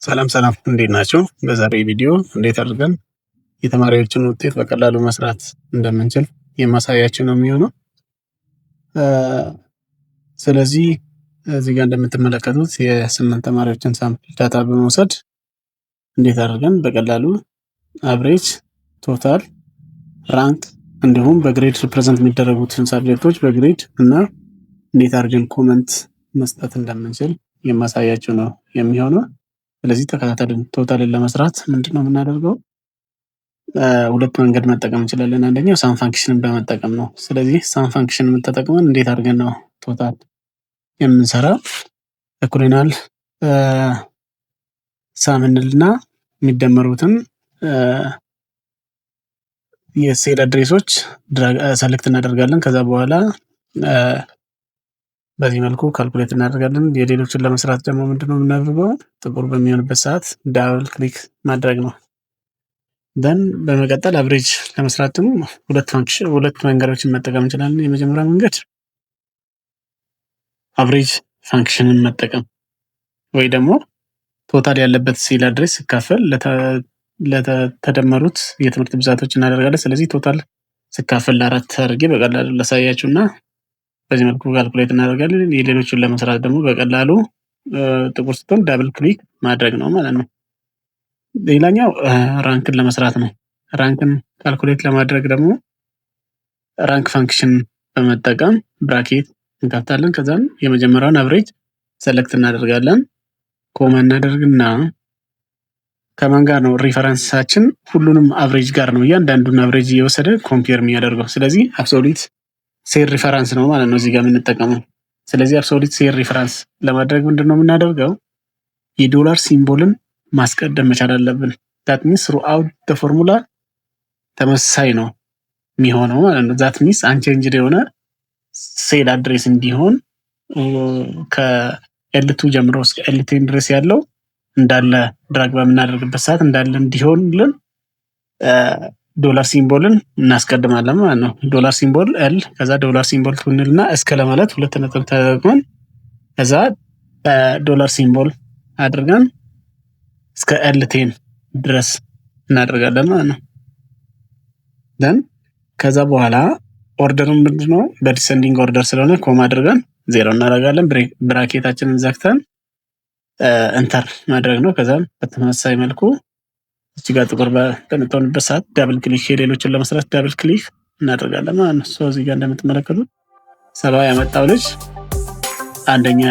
ሰላም ሰላም፣ እንዴት ናችሁ? በዛሬ ቪዲዮ እንዴት አድርገን የተማሪዎችን ውጤት በቀላሉ መስራት እንደምንችል የማሳያችሁ ነው የሚሆነው። ስለዚህ እዚህ ጋር እንደምትመለከቱት የስምንት ተማሪዎችን sample data በመውሰድ እንዴት አድርገን በቀላሉ average፣ total፣ rank እንዲሁም በ grade represent የሚደረጉትን subject ኦች በ grade እና እንዴት አድርገን comment መስጠት እንደምንችል የማሳያችሁ ነው የሚሆነው። ስለዚህ ተከታተሉን። Total ን ለመስራት ምንድን ነው የምናደርገው? ሁለት መንገድ መጠቀም እንችላለን። አንደኛው sum function ን በመጠቀም ነው። ስለዚህ sum function ተጠቅመን እንዴት አድርገን ነው total የምንሰራው? እኩል ይሆናል sum እንልና የሚደመሩትን የ cell address ኦች select እናደርጋለን። ከዛ በኋላ በዚህ መልኩ calculate እናደርጋለን። የሌሎችን ለመስራት ደግሞ ምንድነው የምናደርገው? ጥቁር በሚሆንበት ሰዓት double click ማድረግ ነው። Then በመቀጠል average ለመስራት ደግሞ ሁለት function፣ ሁለት መንገዶችን መጠቀም እንችላለን። የመጀመሪያው መንገድ average function ን መጠቀም ወይ ደግሞ total ያለበት cell address ሲካፈል ለተደመሩት የትምህርት ብዛቶች እናደርጋለን። ስለዚህ total ሲካፈል ለአራት አድርጌ በቀላሉ ላሳያችሁ እና በዚህ መልኩ calculate እናደርጋለን። የሌሎቹን ለመስራት ደግሞ በቀላሉ ጥቁር ስትሆን double click ማድረግ ነው ማለት ነው። ሌላኛው rank ን ለመስራት ነው። Rank ን calculate ለማድረግ ደግሞ rank function በመጠቀም bracket እንከፍታለን። ከዛም የመጀመሪያውን average select እናደርጋለን። Comma እናደርግና ከማን ጋር ነው reference ኣችን? ሁሉንም average ጋር ነው፣ እያንዳንዱን average እየወሰደ compare የሚያደርገው። ስለዚህ absolute cell reference ነው ማለት ነው እዚህ ጋር የምንጠቀመው። ስለዚህ absolute cell reference ለማድረግ ምንድን ነው የምናደርገው? የ dollar symbol ን ማስቀደም መቻል አለብን። That means throughout the formula ተመሳሳይ ነው የሚሆነው ማለት ነው። That means unchanged የሆነ cell address እንዲሆን ከ L2 ጀምሮ እስከ L10 ድረስ ያለው እንዳለ drag በምናደርግበት ሰዓት እንዳለ እንዲሆንልን dollar symbol ን እናስቀድማለን ማለት ነው። Dollar symbol L፣ ከዛ dollar symbol two እንልና እስከ ለማለት ሁለት ነጥብ ተጠቅመን ከዛ dollar symbol አድርገን እስከ L10 ድረስ እናደርጋለን ማለት ነው። Then ከዛ በኋላ order ኡ ምንድነው? በ descending order ስለሆነ comma አድርገን ዜሮ እናደርጋለን። Bracket ኣችንን ዘግተን enter ማድረግ ነው። ከዛም በተመሳሳይ መልኩ እዚህ ጋር ጥቁር በምትሆንበት ሰዓት double click፣ የሌሎችን ለመስራት double click እናደርጋለን ማለት ነው። So እዚህ ጋር እንደምትመለከቱት 70 ያመጣው ልጅ አንደኛ